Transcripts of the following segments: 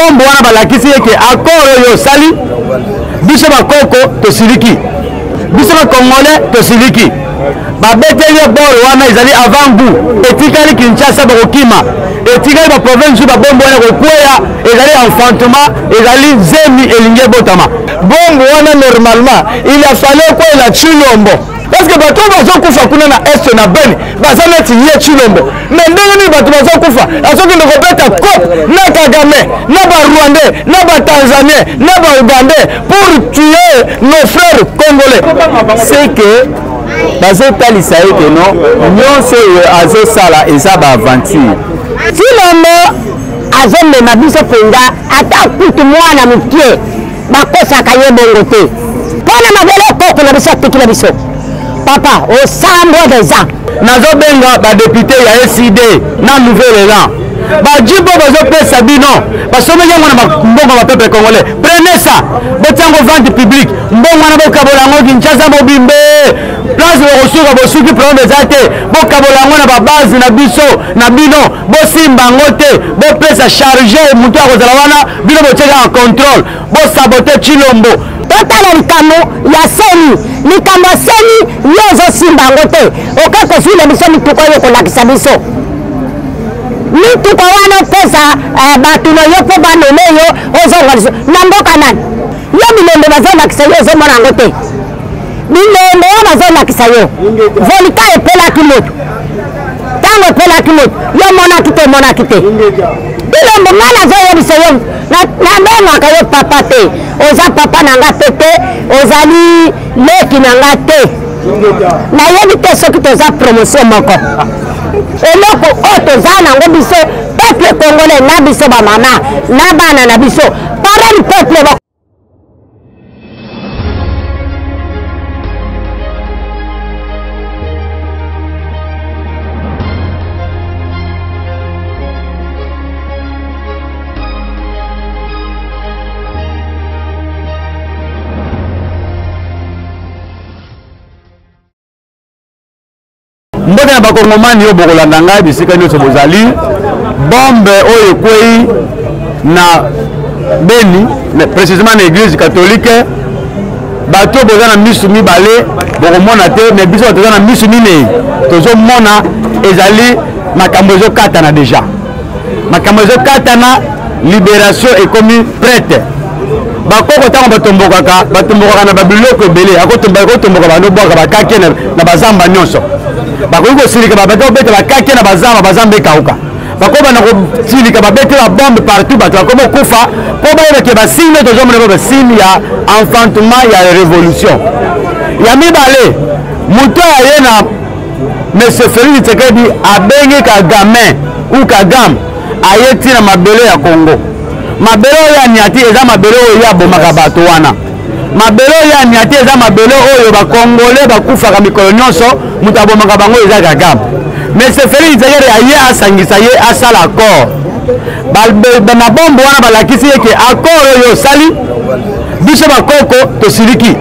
Bombe wana balakisi ye ke accord oyo osali, biso bakoko tosiliki, biso bakongolais tosiliki. Babeteli ye bor wana ezali avant goût, etikali Kinshasa bakokima, etikali baprovince mosusu babombe wana kokweya, ezali enfantement, ezali zemi elingi ebotama. Bombe wana normalement il a fallu ekweyela Tshilombo, parce que bato oyo bazokufa kuna na est na Beni baza neti ye Tshilombo. Mais ndenge nini bato bazokufa azokende kobeta cop na Kagame na barwandais na batanzanien na baugandais pour tuer nos frères congolais? C'est que bazotalisa ye ke non, nyonso oyo azosala eza baaventure. Tshilombo azomema biso mpenza, ata kutu mwana moke bakosaka ye bongo te, mpo na mabele koko na biso atiki na biso papa osambwa deja. Nazobenga badepute ya ECD na Nouvel Elan, bajipo bazopesa bino basomeli yango na mbongo ya bapeuple congolais, prenez ça, botia yango vente publique, mbongo wana bokabola yango Kinshasa mobimbe, place bokosuka bosuki, problème eza te, bokabola yango na babase na biso na bino, bosimba yango te, bopesa charge moto akozala wana, bino botie kaka contrôle, bosabote Tshilombo. Totala likambo ya seni, likambo ya seni yo ozosimba yango te, okoki kozwila biso mituka oyo kolakisa biso mituka wana, opesa bato na yo mpo banome yo, ozonga liso na mboka nani? Yo bilembe bazolakisa yo, ozomona yango te, bilembe oyo bazolakisa yo, volika epelaki moto, ntango epelaki moto yo omonaki te, omonaki te bilombo. Ngai nazoyebisa yo, nabengaka yo papa te, oza papa na nga pe te, ozali leki na nga te, nayebi te soki toza promotion moko. Eloko oyo toza nango biso peuple congolais, na biso bamama na bana na biso, parole peuple. Mbote na bakongomani oyo bokolanda ngai bisika nyonso bozali. Bombe oyo ekwei na Beni, précisément na église catholique, bato oyo boza na misu mibale bokomona te, mais biso bato toza na misu minei tozomona, ezali makambo ezokatana déjà, makambo ezokatana, libération ekomi prête. Bakoko ntango batombokaka, batombokaka na babiloko ebele, akotomboka banobwaka bakake na bazamba nyonso, bakoki kosilika babaki kobeta bakake na bazamba, bazamba ekauka, bakoki bana kosilika babeti babombe partout, bato bakomi kokufa mpo bayebake basigne. Tozomona basigne ya enfantement ya révolution. Ya mibale, moto aye na monsieur Félix Tshisekedi abengi Kagame ou Kagame, aye ntina mabele ya Congo. Mabele oyo aniati eza mabele oyo ye abomaka bato wana, mabele oyo aniati eza mabele oyo bakongole bakufaka mikolo nyonso, moto abomaka bango eza Kagame. Monsieur Félix Tshisekedi aye asangisa ye, asala accord na bombe wana, balakisi ye ke accord oyo osali, biso bakoko tosiliki,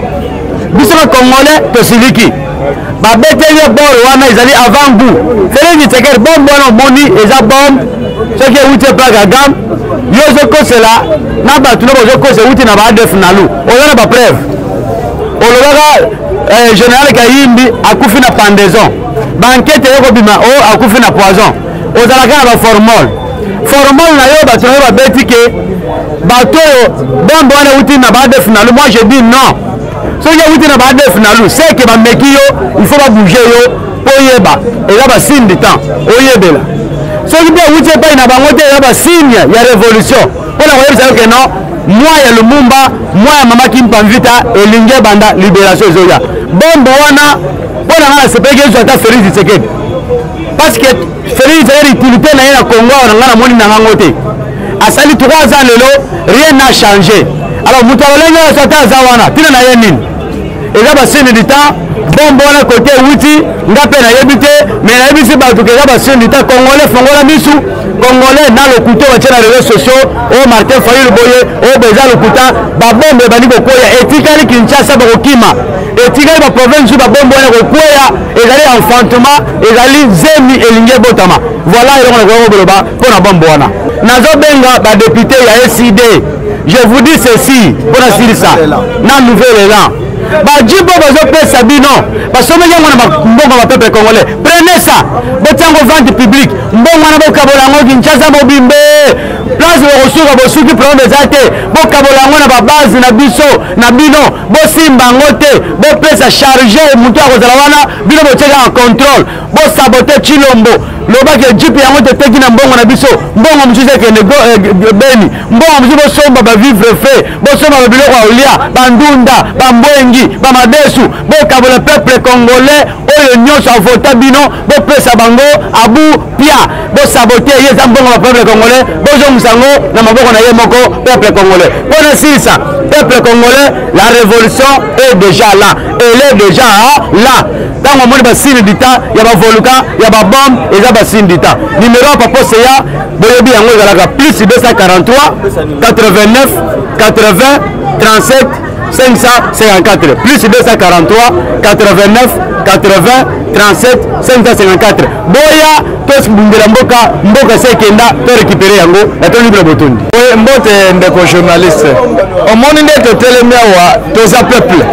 biso bakongole tosiliki. Babeteli ye bor wana ezali avant goût. Félix Tshisekedi, bombe wana omoni eza bombe soki ewuti epa Kagame, yo ozokosela na bato no bazokosa ewuti na baadef nalu, oza na bapreuve. Olobaka général Kayimbi akufi na pendaison, bankete ekobima o akufi na poison, ozalaka na baformole formole na yo, bato na yo babeti ke bato oyo bombe wana ewuti na baadef nalu. Moi je dis non, soki ewuti na baadef nalu, c'est que bameki yo, il faut babouge yo mpo oyeba, eza basigne du temps oyebela. Soki mpe ewuti epai na bango te, eza basigne ya révolution mpo na koyebisa yo ke non, mwa ya Lumumba, mwa ya mama Kimpa Mvita elingi ebanda, libération ezoya. Bombe wana mpo na ngai nasepelaki ezwa ata Félix Tshisekedi, parce que Félix Tshisekedi utilité na ye na Congo awa na ngai namoni na ngango te. Asali 3 ans lelo, rien n'a changé. Alors moto alolenge nyonso ata aza wana, ntina na ye nini? Eza ba signe du temps. Bombe wana kote ewuti, nga mpe nayebi te, mais nayebisi bato ke eza ba signe du temps. Congolais fongola misu, congolais na lokuta batie na réseaux sociaux, oyo oh, Martin Fayulu boye, oyo oh, eza lokuta, ba bombe ebandi kokweya, etikali Kinshasa bakokima, etikali ba province mosusu ba bombe wana kokweya, ezali enfantement, ezali zemi elingi ebotama. Voilà eloko nakoki koloba mpo na bombe wana. Nazobenga ba député ya ECD, je vous dis ceci mpo nasilisa na nouvel élan bajipo bazopesa bino basombeli yango na mbongo ya bapeuple congolais, prenez ça, botia yango vente publique, mbongo wana bokabola yango Kinshasa mobimbe, place bokosuka bosuki, problème eza te, bokabola yango na babase na biso na bino, bosimba yango te, bopesa charge moto akozala wana, bino botie kaka contrôle, bosabote Tshilombo, lobaki jipe yango toteki na mbongo na biso, mbongo mosusu ekende Beni, mbongo mosusu bosomba bavivre fe, bosomba babiloko ya kolia, bandunda, bambwengi, bamadesu, bokabola peuple congolais oyo nyonso avota bino, bopesa bango abu pia, bosabote ye, eza mbongo ya peuple congolais, bozongisa yango na maboko na ye moko peuple congolais. Mpo na silisa peuple congolais, la révolution est déjà là, elle est déjà là. Ntango omoni basigne du temps ya bavolcan ya babombe, eza basigne du temps. Numero ya Papa Seya boyebi yango, ezalaka plus 243 89 80 37 554, plus 243 89 80 37 554. Boya tobundela mboka, mboka se ekenda, to récupérer yango, natondi bino botondi. Mbote ndeko journaliste, omoni nde totelemi awa, toza peuple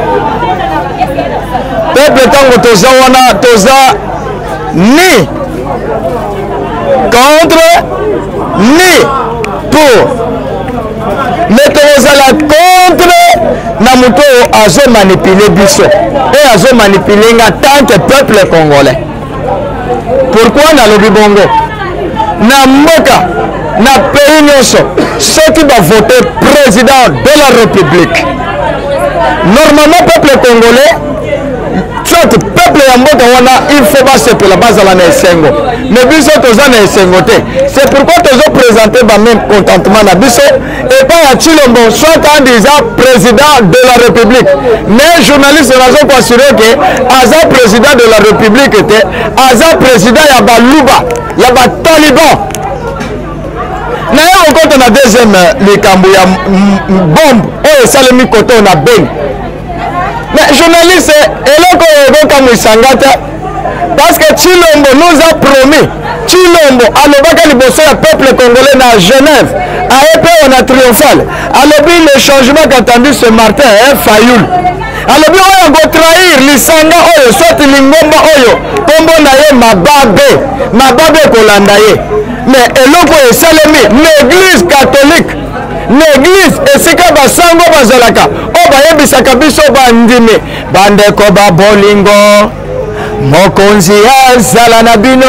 peuple ntango toza wana, toza ni contre ni pour, mais tokozala contre na moto oyo azomanipule biso, oyo azomanipule nga tant que peuple congolais. Pourquoi nalobi bongo? Na mboka, na pays nyonso, soki bavote président de la république, normalement peuple congolais, soit peuple ya mboka wana, il faut basepela, bazala na esengo. Mais biso toza na esengo te. C'est pourquoi tozoprésente bamécontentement na biso epai ya Tshilombo, soit en disant président de la république. Mais journaliste, nazo koassure ke aza président de la république te, aza président ya baluba, ya bataliban. Naye kokota na deuxième likambo ya bombe oyo esalemi koto na Beni. Mais journaliste, eloko oyo ekokamwisa nga te, parce que Tshilombo nous a promis, Tshilombo alobaka liboso ya peuple congolais na Genève, aye mpe oyo na triomphal, alobi le changement qu'attendu ce Martin Fayulu, alobi oyo akotrahir lisanga oyo, soit lingomba oyo, nkombo na ye mababe, mababe ekolanda ye. Mais eloko oyo esalemi na église catholique, na église esika basango bazalaka, oyo bayebisaka biso bandimi, bandeko babolingo, mokonzi azala na bino,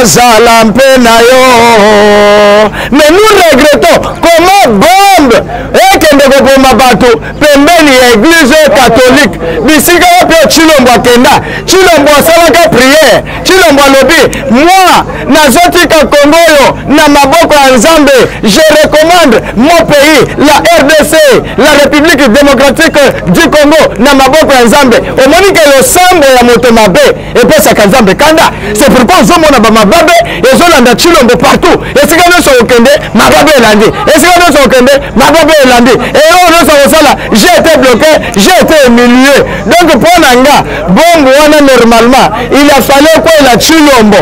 azala mpe na yo. Mais nous regrettons comment bombe ekende koboma bato pembeni ya église catholique, bisika wapi Tshilombo akenda. Tshilombo asalaka prière, Tshilombo alobi: moi nazotika Kongo oyo na maboko ya Nzambe, je recommande mon pays, la RDC, la République démocratique du Congo, na maboko ya Nzambe. Omoni ke losambo ya moto mabe epesaka Nzambe kanda. C'est pourquoi ozomona bamababe ezolanda Tshilombo partout, esika nyonso okende mababe elandi, esika nyonso okende mababe elandi, eloko nyonso akosala, j'ai été bloqué, j'ai été humilié. Donc mpo na nga, bombe wana normalement il a fallu kwela Tshilombo.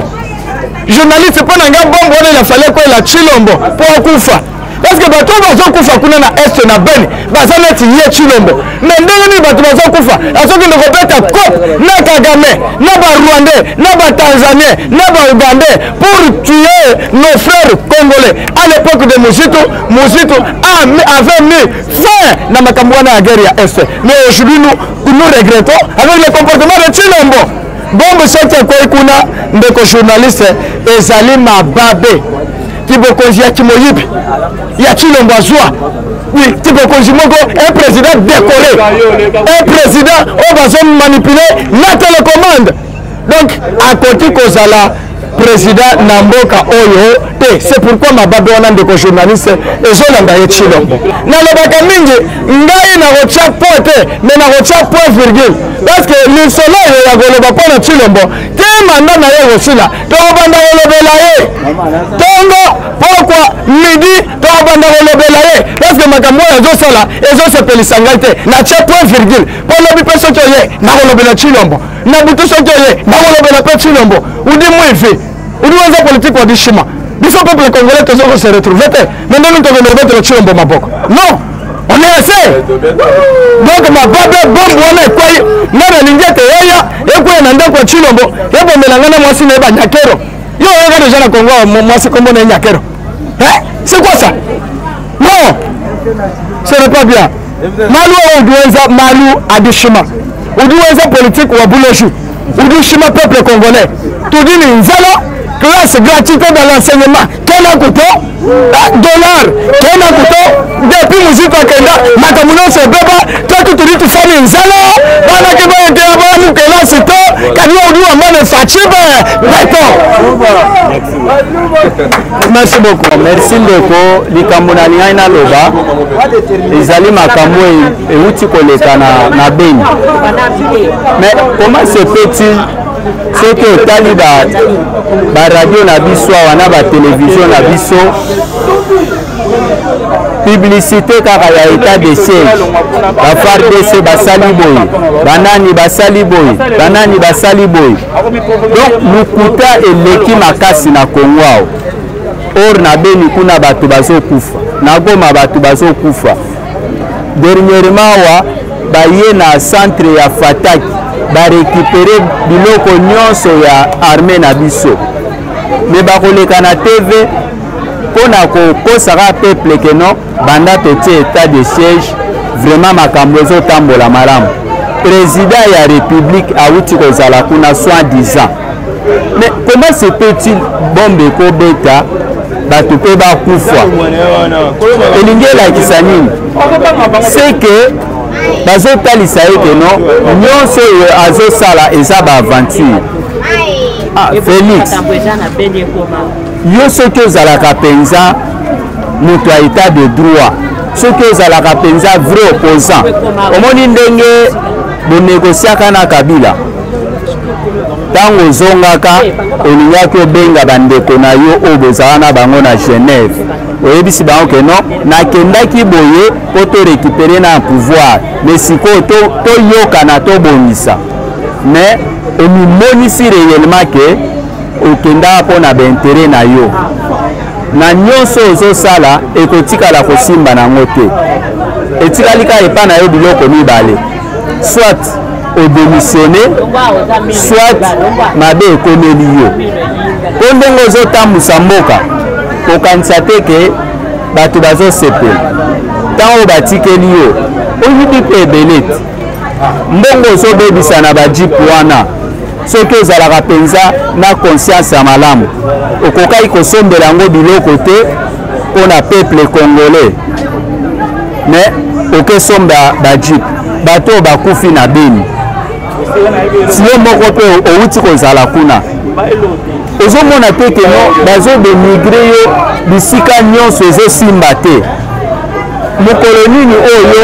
Journaliste, mpo na nga, bombe wana il a fallu kwela Tshilombo mpo akufa, parce que bato oyo bazokufa kuna na Est na Beni baza neti ye Tshilombo. Mais ndenge nini bato bazokufa, azokende kobeta coop na Kagame, na barwandais, na batanzanien, na baougandais pour tuer nos frères congolais? À l'époque de Muzito, Muzito avait mis fin na makambo wana ya guerre ya Est. Mais aujourd'hui nous, nous regrettons avec le comportement de Tshilombo. Bombe soki ekwei kuna, ndeko journaliste, ezali mababe kibokonzi ya kimoyibi ya Tshilombo azwa. Oui, tibokonzi moko, un président décoré, un président oyo bazomanipule na télécommande, donc akoki kozala président na mboka oyo te. C'est pourquoi mababe wana, ndeko journaliste, ezolanda ye Tshilombo. Nalobaka mingi, ngai nakotya point te, mais nakotya point virgule, parce que lisolo oyo ya koloba mpo na Tshilombo te, mandat na ye ekosila, tokobanda kolobela ye ntongo, pokwa, midi, tokobanda kolobela ye, parce que makambo oyo azosala ezosepelisa ngai te. Natye point virgule mpo lobi mpe soki oye, nakolobela Tshilombo. Na butu soki oye, nakolobela mpe Tshilombo. Udi mwivi, udi wenza politique wa dishima. Biso peuple congolais tozo ko se retrouver te, mais ndenge tokende kobetela Tshilombo maboko, non, on est assez. Donc mababe, bombe wana ekwei, nga nalingi ete eya ekweya na ndako ya Tshilombo, ebomela nga na mwasi na ye banyakero. Yo oyoka deja na Congo mwasi kombo na ye Nyakero? Eh, c'est quoi ça? Non, ce n'est pas bien. Malu oyo udi wenza, malu adishima, udi wenza politique wa buloji, udi ushima peuple congolais. Tudi ni nzala, classe gratuité dans l'enseignement kena kuto, dollar kena kuto. Depuis muziki akenda, makambo nyonso ebeba. Twetu tudi tufani nzala, bana ke bayeteya bana kelasi to kadi yo udi wamba ne facibe beton. Merci beaucoup. Merci ndeko. Likambo nalingaki naloba ezali makambo euti koleka na Beni. Mais comment se fait-il, soki otali baradio na biso awa na batelevizio na biso, publicité kaka ya état de siège, ba FARDC basali boye, banani basali boye, banani basali boye? Donc lokuta eleki makasi na Kongo awa. Or na Beni kuna bato bazokufa, na Goma bato bazokufa. Dernièrement awa baye na centre ya Fataki, barécupérer biloko nyonso ya armée na biso, mais bakoleka na TV mpo na kokosaka peuple ke non, banda totie état de siège, vraiment makambo ezotambola malamu. Président ya république awuti kozala kuna soi-disant, mais comment se peut-il bombe ekobeta, bato mpe bakufa? Elingi elakisa nini? C'est que bazotalisa ye ke non, nyonso oyo azosala eza baaventure. Ah, Félix, yo soki ozalaka mpenza moto ya état de droit, soki ozalaka mpenza vrai opposant, omoni ndenge bonégociaka na Kabila, ntango ozongaka olingaki obenga bandeko na yo oyo bozala na bango na Genève, oyebisi bango ke non, nakendaki boye mpo torécupérer na pouvoir, mais sikoyo toyokana, tobongisa. Mais omimonisi réellement ke okendaka mpo na baintérêt na yo. Na nyonso ozosala ekotikala kosimba nango te. Etikali kaka epai na yo biloko mibale: soit odémissionner, soit mabe ekomeli yo. Mpo ndenge ozotambusa mboka, kokanisa te ke bato bazosepela. Ntango batikeli yo, oyibi mpe ebele te. Mbongo ozobebisa na bajeep wana, soki ozalaka mpenza na conscience ya malamu, okokaki kosombela yango biloko te mpo na peuple congolais, mais okesomba bajeep. Bato oyo bakufi na Beni, yo moko mpe owuti kozala kuna, ozomona te ke non, bazodénigrer yo bisika nyonso, ezosimba te. Mokolo nini oyo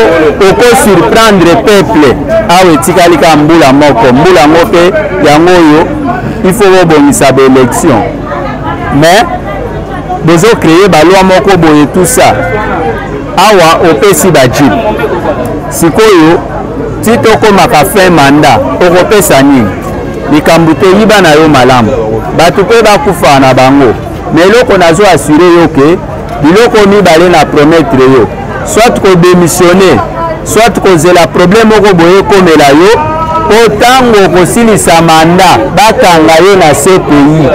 okosurprendre peuple? Awa etikali kaka mbula moko, mbula yango mpe yango oyo il faut bobongisa baélection, mais bozocréer baloi moko boye, tout ça. Awa opesi bajeep, sikoyo ti tokomaka fin mandat, okopesa nini? Likambo te, yiba na yo malamu, bato mpe bakufa na bango. Mais eloko nazo assurer yo ke biloko mibale na promettre yo: soit kodémissionner, soit kozela problème moko boye ekomela yo, mpo ntango okosilisa mandat bakanga yo na CPI.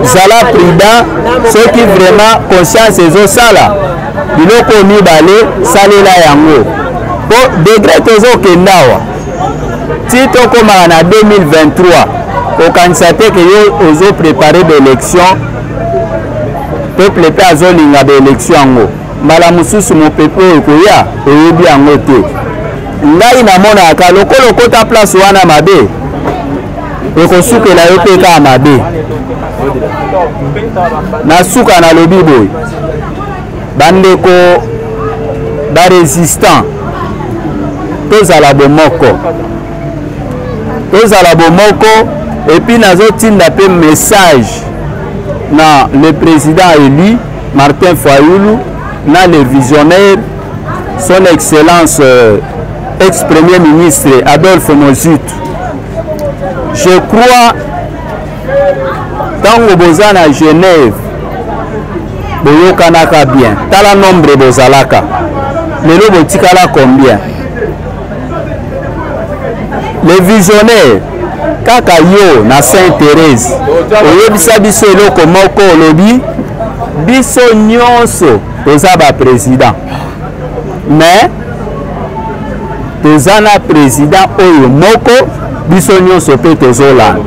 Zala prudent. Soki vraiment conscience ezosala, biloko mibale salela yango, mpo degré tozokende awa ti tokomaka na 2023, kokanisa te ke yo ozopréparer baélection, peuple mpe azolinga baélection yango. Mbala mosusu mopepe oyo ekoya, oyebi yango te. Ngai namonaka lokola okota place wana mabe. Ekosukela yo mpe kaka mabe. Na suka nalobi boye, bandeko ba resistant, tozala bomoko, tozala bomoko. Et puis nazotinda mpe message na le président élu Martin Fayulu, na le visionnaire son excellence ex-premier ministre Adolphe Muzito. Je crois ntango boza na Genève boyokanaka bien, tala nombre bozalaka lelo, botikala combien? Le visionnaire, kaka yo na Sainte Thérèse oyebisa biso eloko moko, olobi biso nyonso toza baprésident, mais toza na président oyo moko biso nyonso mpe tozolanda,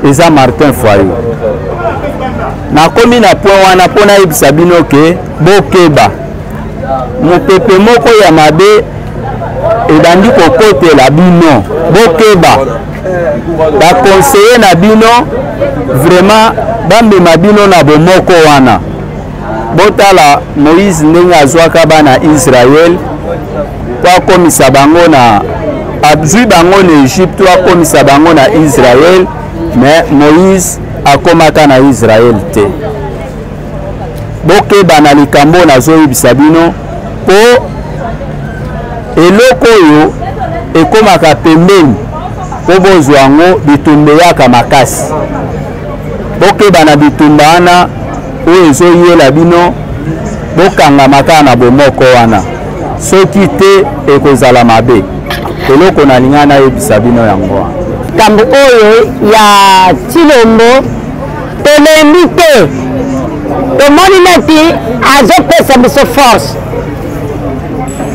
eza Martin Fayulu. Nakomi na point wana mpo nayebisa bino ke bokeba, mopepe moko ya mabe ebandi kokotela bino. Bokeba, baconseiller na bino vraiment bamema bino na bomoko wana. Botala Moïse ndenge azwaka bana Israel po akomisa bango na, azwi bango na Egypte, akomisa bango na Israel, mais Moïse akomaka na Israel te. Bokeba na likambo nazoyebisa bino, mpo eloko oyo ekomaka pembeni mpo bozwa yango, bitumba eyaka makasi. Bokeba na bitumba wana oyo ezoyela bino, bokangama kaka na bomoko wana, soki te ekozala mabe. Eloko nalinga nayebisa bino yango wana. Likambo oyo ya Tshilombo, tolembi te, tomoni neti azopesa biso force,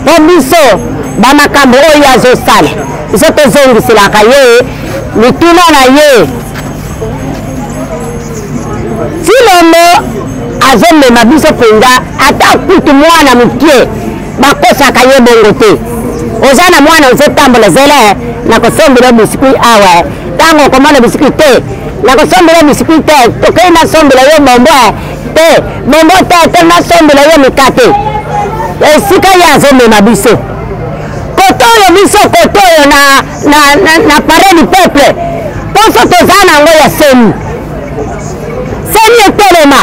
mpo biso bamakambo oyo azosala, biso tozongiselaka ye mituna na ye. Tshilombo azomema biso mpenza, ata kutu mwana moke bakosaka ye bongo te. Oza na mwana ozotambola, zela, nakosombela biscuit awa, ntango okomona biscuit te, nakosombela biscuit te, tokei nasombela yo bombo te, bombo te te, nasombela yo mikate. Esika ye azomema biso kote oyo, biso kote oyo na parrain du peuple, mposo toza nango ya CENI. CENI etelema,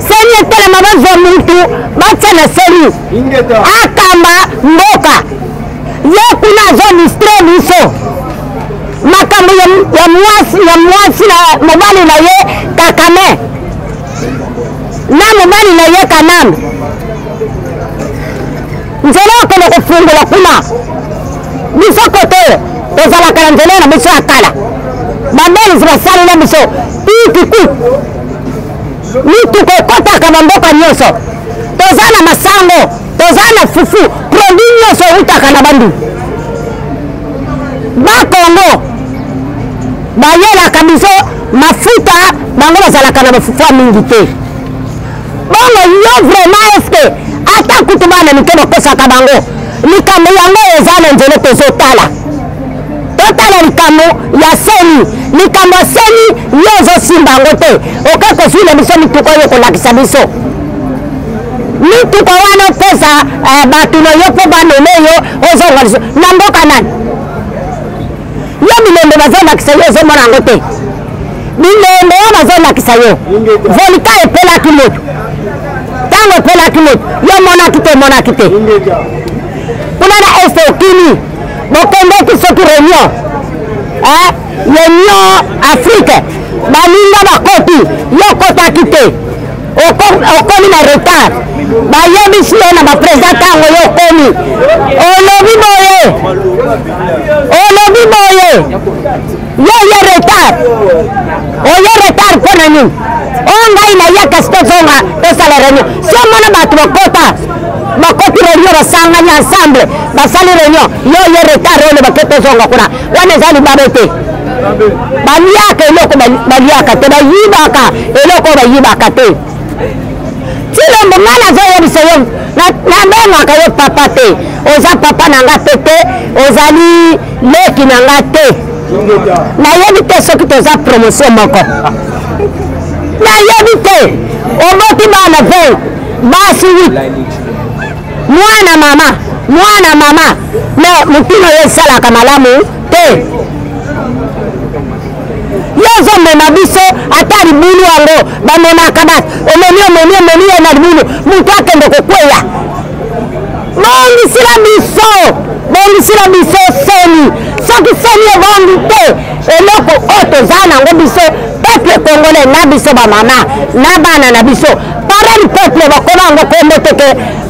CENI etelema, bazwa mutu batia na CENI akamba mboka. Ye kuna azodistrait biso makambo ya mwasi na mobali na ye Kakame, na mobali na ye Kanambe. Nzela okende kofungola kuna, biso kote oyo tozalaka na nzela na biso ya kala, babelisi basalela biso pikiku, mituka ekɔtaka bamboka nyonso. Toza na masango, toza na fufu, produit nyonso eutaka na Bandundu. Bakongo bayelaka biso mafuta, bango bazalaka na bafufu ya mingi te. Bongo yo vraiment, est-ce ata kutu bana mike bakosaka bango? Likambo yango eza na nzela, tozotala, totala likambo ya CENI. Likambo ya CENI, yo ozosimba yango te. Oke kozwila biso mituka oyo kolakisa biso mituka wana, opesa bato na yo mpo bameme yo, ozonga liso na mboka nani? Yo bilembo bazolakisa yo, ozomona yango te. Bilembo oyo bazolakisa yo, volcan epelaki moto. Ntango epelaki moto, yo omonaki te, omonaki te. Kuna na Est okimi, bokendeki soki réunion Union Afrique, baninga bakoti, yo okotaki te, okomi na retard. Bayebisi yo na baprésident, ntango yo okomi, olobi boye, olobi boye, yo ye retard, oye retard mpo na nini? Oyo ngai nayaka si tozonga tosala réunion. Si omona bato bakota, bakoti réunion, basangani ensemble, basali réunion, yo ye retard, oyo bake tozonga kuna, wana eza libabe te. Baliaka eloko baliaka te, bayibaka eloko oyo bayibaka te. Tshilombo, ngai nazoyebisa yo, nabengaka yo papa te, oza papa na nga pe te, ozali leki na nga te. Nayebi te soki toza promotion moko, nayebi te. Oboti bana 20, basi 8, mwana mama, mwana mama, me motuna oyo esalaka malamu te. Yo ozomema biso ata libulu yango bamemaka bato, omemi omemi omemi ye na libulu, moto akende kokweya. Bongisila biso, bongisila biso soni. Soki soni ebongi te, eloko oyo toza nango biso peuple congolais, na biso bamama na bana na biso, pare du peuple, bakoma yango kombo teke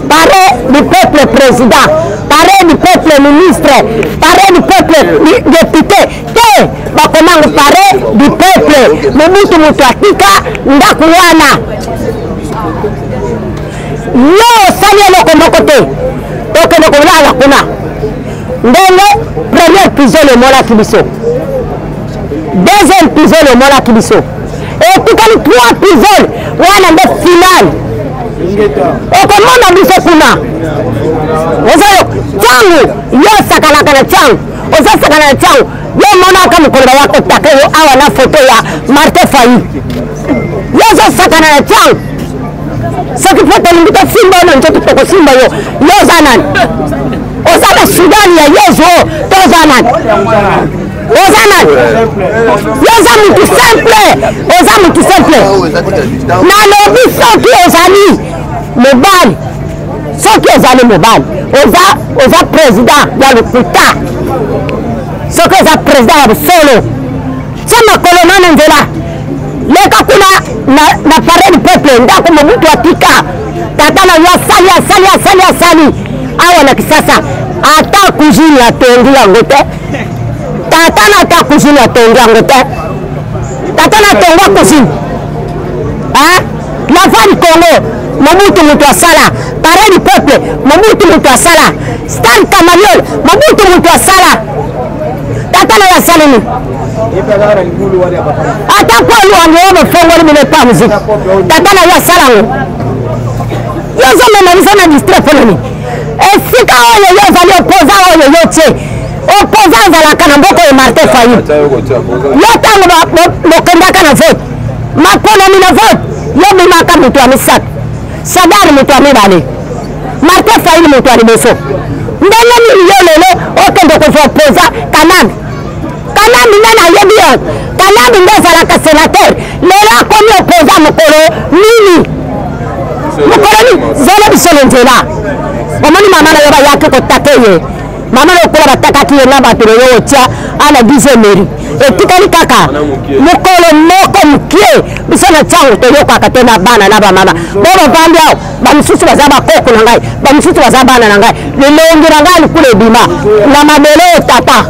pare du peuple président, pare du peuple ministre, pare du peuple député te, bakoma yango pare du peuple. Mobutu moto atika ndako wana, yo osali eloko moko te. Tokende kolala kuna ndenge premier épisode emonaki biso, deuxième épisode emonaki biso, etikali trois épisode wana nde final okomona biso kuna. Ozoyoka ntango yo osakanaka na ntango ozosakana na ntango, yo omonaka mokolo baya kotaka yo awa na foto ya Martin Fayi. Yo ozosakana na ntango, soki mpo tolingi tosimba yo na nzoto, tokosimba yo. Yo oza nani? Oza na sudani ya Yezu oyo to oza nani? Oza nani? Yo oza mutu simple, oza mutu simple. Nalobi soki ozali mobali, soki ozali mobali, oza oza président ya lokuta. Soki oza président ya bosolo, tia makolo nano nzela, leka kuna na palais du peuple, ndako Mobutu atika. Tata na yo asali asali asali asali awa na Kisasa, ata cuisine atongi yango te. Tata na ata cuisine atongi yango te. Tata na tonga cuisine, la voix du Congo, Mobutu moto asala. Palais du peuple, Mobutu moto asala. Stade Kamaniol, Mobutu moto asala. Tata na yo asali nini? Ata po lwango oyo bofongoli bino epa muziki, tata na yo asala yango. Yo ozomema biso na distrait mpo na nini? Esika oyo yo ozali opoza, oyo yo tie opoza azalaka na mboka oyo Martin Fayulu. Yo ntango bokendaka na vote, maponami na vote, yo bimaka moto ya misato, Sadar moto ya mibale, Martin Fayulu moto ya liboso. Ndenge nini yo lelo okende kozwa opoza Kanambe? Kanambe nde nayebi yo, Kanambe nde azalaka sénateur, lelo akomi opoza. Mokolo nini? Mokolo nini? Zela biso na nzela. Omoni mama na yo bayaki kotake ye, mama na lokola batakaki ye na bato na yo otya ana 10 mairie, etikali kaka mokolo moko mokie. Biso na ntango toyokaka te na bana na bamama bo bavandi awa, bamisusu baza bakoko na ngai, bamisusu baza bana na ngai. Lilongi na ngai likula ebima na mabele oyo tata,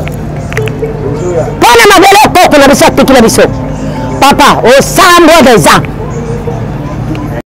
mpo na mabele koko na biso atikila biso. Papa, osambwa deja.